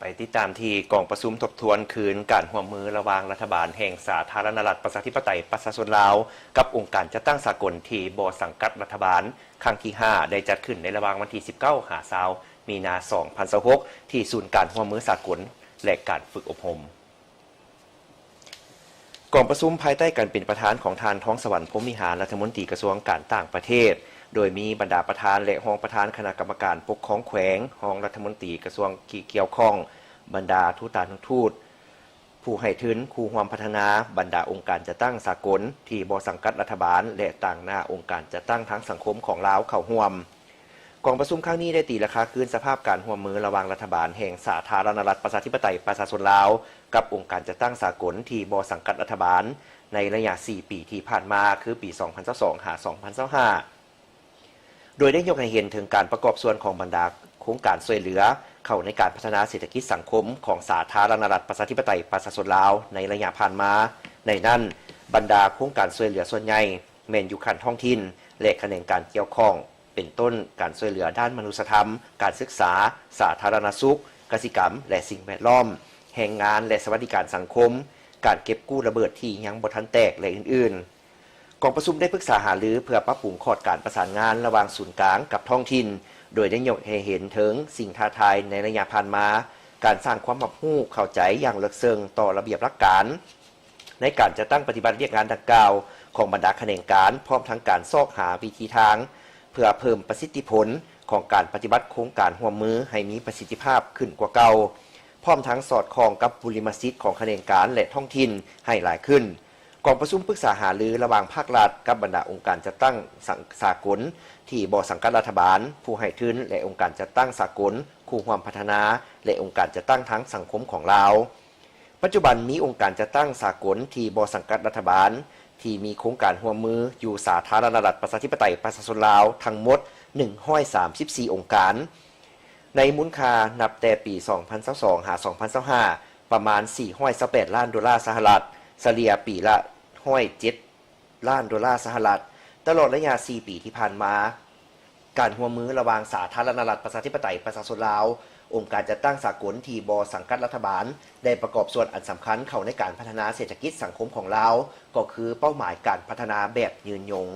ໄປຕິດຕາມທີ່ກອງປະຊຸມທົບທວນຄືນການຮ່ວມມືລະຫວ່າງລັດຖະບານແຫ່ງສາທາລະນະລັດປະຊາທິປະໄຕປະຊາຊົນລາວ ກັບອົງການຈັດຕັ້ງສາກົນທີ່ບໍ່ສັງກັດລັດຖະບານ ຄັ້ງທີຫ້າ ໄດ້ຈັດຂຶ້ນໃນລະຫວ່າງວັນທີສິບເກົ້າຫາຊາວ ມີນາ ສອງພັນຊາວຫົກ ທີ່ສູນການຮ່ວມມືສາກົນ ແລະ ການຝຶກອົບຮົມ. ກອງປະຊຸມພາຍໃຕ້ການເປັນປະທານຂອງທ່ານ ທອງສະຫວັນ ພົມວິຫານ ລັດຖະມົນຕີກະຊວງການຕ່າງປະເທດ, ໂດຍມີບັນດາປະທານ ແລະ ຮອງປະທານຄະນະກຳມະການປົກຄອງແຂວງ, ຮອງລັດຖະມົນຕີກະຊວງທີ່ກ່ຽວຂ້ອງ, ບັນດາທູຕານຸທູດ, ຜູ້ໃຫ້ທຶນ, ຄູ່ຮ່ວມພັດທະນາ, ບັນດາອົງການຈັດຕັ້ງສາກົນທີ່ບໍ່ສັງກັດລັດຖະບານ ແລະ ຕາງໜ້າອົງການຈັດຕັ້ງທາງສັງຄົມຂອງລາວເຂົ້າຮ່ວມ. ກອງປະຊຸມຄັ້ງນີ້ໄດ້ຕີລາຄາຄືນສະພາບການຮ່ວມມືລະຫວ່າງລັດຖະບານແຫ່ງສາທາລະນະລັດປະຊາທິປະໄຕປະຊາຊົນລາວ ກັບອົງການຈັດຕັ້ງສາກົນທີ່ບໍ່ສັງກັດລັດຖະບານ ໃນໄລຍະສີ່ປີທີ່ຜ່ານມາ ຄືປີສອງພັນຊາວສອງຫາສອງພັນຊາວຫ້າ ໂດຍໄດ້ຍົກໃຫ້ເຫັນເຖິງການປະກອບສ່ວນຂອງບັນດາໂຄງການຊ່ວຍເຫຼືອເຂົ້າໃນການພັດທະນາເສດຖະກິດສັງຄົມຂອງສາທາລະນະລັດປະຊາທິປະໄຕປະຊາຊົນລາວໃນໄລຍະຜ່ານມາ. ໃນນັ້ນ, ບັນດາໂຄງການຊ່ວຍເຫຼືອສ່ວນໃຫຍ່ແມ່ນຢູ່ຂັ້ນທ້ອງຖິ່ນ ແລະ ຂະແໜງການກ່ຽວຂ້ອງ ເປັນຕົ້ນ ການຊ່ວຍເຫຼືອດ້ານມະນຸດສະທຳ, ການສຶກສາ, ສາທາລະນະສຸກ, ກະສິກຳ ແລະ ສິ່ງແວດລ້ອມ, ແຮງງານ ແລະ ສະຫວັດດີການສັງຄົມ, ການເກັບກູ້ລະເບີດທີ່ຍັງບໍ່ທັນແຕກ ແລະ ອື່ນໆ. ກອງປະຊຸມໄດ້ປຶກສາຫາລືເພື່ອປັບປຸງຂອດການປະສານງານລະຫວ່າງສູນກາງກັບທ້ອງຖິ່ນ, ໂດຍໄດ້ຍົກໃຫ້ເຫັນເຖິງສິ່ງທ້າທາຍໃນໄລຍະຜ່ານມາ, ການສ້າງຄວາມຮັບຮູ້ເຂົ້າໃຈຢ່າງເລິກເຊິ່ງຕໍ່ລະບຽບຫຼັກການ ໃນການຈັດຕັ້ງປະຕິບັດວຽກງານດັ່ງກ່າວຂອງບັນດາຂະແໜງການ, ພ້ອມທັງການຊອກຫາວິທີທາງເພື່ອເພີ່ມປະສິດທິຜົນຂອງການປະຕິບັດໂຄງການຮ່ວມມືໃຫ້ມີປະສິດທິພາບຂຶ້ນກວ່າເກົ່າ, ພ້ອມທັງສອດຄ່ອງກັບບຸລິມະສິດຂອງຂະແໜງການ ແລະ ທ້ອງຖິ່ນໃຫ້ຫຼາຍຂຶ້ນ. ກອງປະຊຸມປຶກສາຫາລືລະຫວ່າງພາກລັດກັບບັນດາອົງການຈັດຕັ້ງສາກົນທີ່ບໍ່ສັງກັດລັດຖະບານ, ຜູ້ໃຫ້ທຶນ ແລະ ອົງການຈັດຕັ້ງສາກົນ, ຄູ່ຮ່ວມພັດທະນາ ແລະ ອົງການຈັດຕັ້ງທາງສັງຄົມຂອງລາວ. ປັດຈຸບັນມີອົງການຈັດຕັ້ງສາກົນທີ່ບໍ່ສັງກັດລັດຖະບານ ທີ່ມີໂຄງການຮ່ວມມືຢູ່ສາທາລະນະລັດປະຊາທິປະໄຕປະຊາຊົນລາວທັງໝົດໜຶ່ງຮ້ອຍສາມສິບສີ່ອົງການ ໃນມູນຄ່ານັບແຕ່ປີສອງພັນຊາວສອງຫາສອງພັນຊາວຫ້າ ປະມານສີ່ຮ້ອຍຊາວແປດລ້ານໂດລາສະຫະລັດ, ສະເລ່ຍປີລະຮ້ອຍເຈັດລ້ານໂດລາສະຫະລັດ. ຕະຫຼອດໄລຍະສີ່ປີທີ່ຜ່ານມາ, ການຮ່ວມມືລະຫວ່າງສາທາລະນະລັດປະຊາທິປະໄຕປະຊາຊົນລາວ, ອົງການຈັດຕັ້ງສາກົນທີ່ບໍ່ສັງກັດລັດຖະບານ ໄດ້ປະກອບສ່ວນອັນສຳຄັນເຂົ້າໃນການພັດທະນາເສດຖະກິດສັງຄົມຂອງລາວ, ກໍຄືເປົ້າໝາຍການພັດທະນາແບບຍືນຍົງ.